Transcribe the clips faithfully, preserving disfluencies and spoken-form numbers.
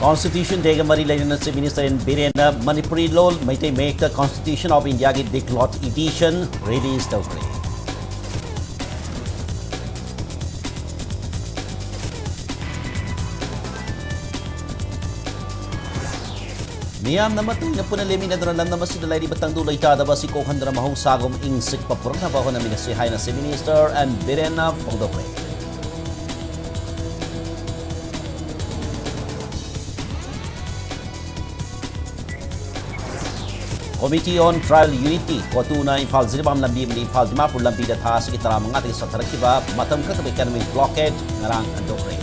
Constitution Day-ꯒ ꯃꯔꯤ ꯂꯩꯅꯅ Chief Minister N Birenꯅ Manipuri ꯂꯣꯜ Meitei ꯃꯌꯦꯛꯇ Constitution of India-ꯒꯤ Diglot Edition release ꯇꯧꯈ꯭ꯔꯦ꯫ ꯃꯤꯌꯥꯝꯅ ꯑꯃꯠꯇ ꯑꯣꯏꯅ ꯄꯨꯟꯅ ꯂꯦꯞꯃꯤꯟꯅꯗꯨꯅ ꯂꯝꯗꯝ ꯑꯁꯤꯗ ꯂꯩꯔꯤꯕ ꯇꯪꯗꯨ ꯂꯩꯇꯥꯗꯕ ꯑꯁꯤ ꯀꯣꯛꯍꯟꯗꯨꯅ ꯃꯍꯧꯁꯥꯒꯨꯝ ꯏꯪ ꯆꯤꯛꯄ ꯄꯨꯔꯛꯅꯕ ꯍꯣꯠꯅꯃꯤꯟꯅꯁꯤ ꯍꯥꯏꯅ Chief Minister N Birenꯅ ꯐꯣꯡꯗꯣꯛꯈ꯭ꯔꯦ꯫ Committee on Tribal Unity, ꯀꯣꯇꯨꯅ Imphal Jiribam ꯂꯝꯕꯤ ꯑꯃꯗꯤ ꯏꯝꯐꯥꯜ ꯗꯤꯃꯥꯄꯨꯔ ꯂꯝꯕꯤꯗ ꯊꯥ ꯑꯁꯤꯒꯤ ꯇꯔꯥꯃꯉꯥꯗꯒꯤ ꯆꯠꯊꯔꯛꯈꯤꯕ ꯃꯇꯝ ꯈꯛꯇꯗ economic blockade ꯉꯔꯥꯡ ꯍꯟꯗꯣꯛꯈ꯭ꯔꯦ꯫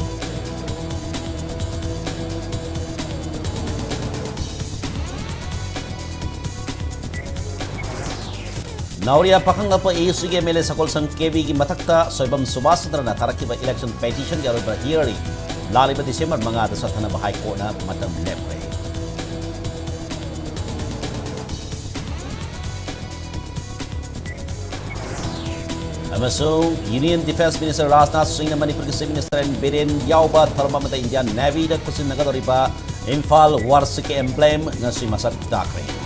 ꯅꯥꯎꯔꯤꯌꯥ ꯄꯥꯈꯪꯂꯥꯛꯄ AUCꯒꯤ MLA ꯁꯒꯣꯜꯁꯪ ꯀꯦꯕꯤꯒꯤ ꯃꯊꯛꯇ ꯁꯣꯏꯕꯝ ꯁꯨꯕꯥꯁ ꯆꯟꯗ꯭ꯔꯅ ꯊꯥꯔꯛꯈꯤꯕ election petitionꯒꯤ ꯑꯔꯣꯏꯕ hearing ꯂꯥꯛꯂꯤꯕ December ꯃꯉꯥꯗ ꯆꯠꯊꯅꯕ High Courtꯅ ꯃꯇꯝ ꯂꯦꯞꯈ꯭ꯔꯦ꯫ ꯑꯃꯁꯨꯡ Union Defence Minister ꯔꯥꯖꯅꯥꯊ ꯁꯤꯡꯅ ꯃꯅꯤꯄꯨꯔꯒꯤ Chief Minister N Biren ꯌꯥꯎꯕ ꯊꯧꯔꯝ ꯑꯃꯗ Indian Navyꯗ ꯈꯨꯠꯁꯤꯟꯅꯒꯗꯧꯔꯤꯕ ꯏꯝꯐꯥꯜ Warshipꯀꯤ emblem ꯉꯁꯤ ꯃꯁꯛ ꯇꯥꯛꯈ꯭ꯔꯦ꯫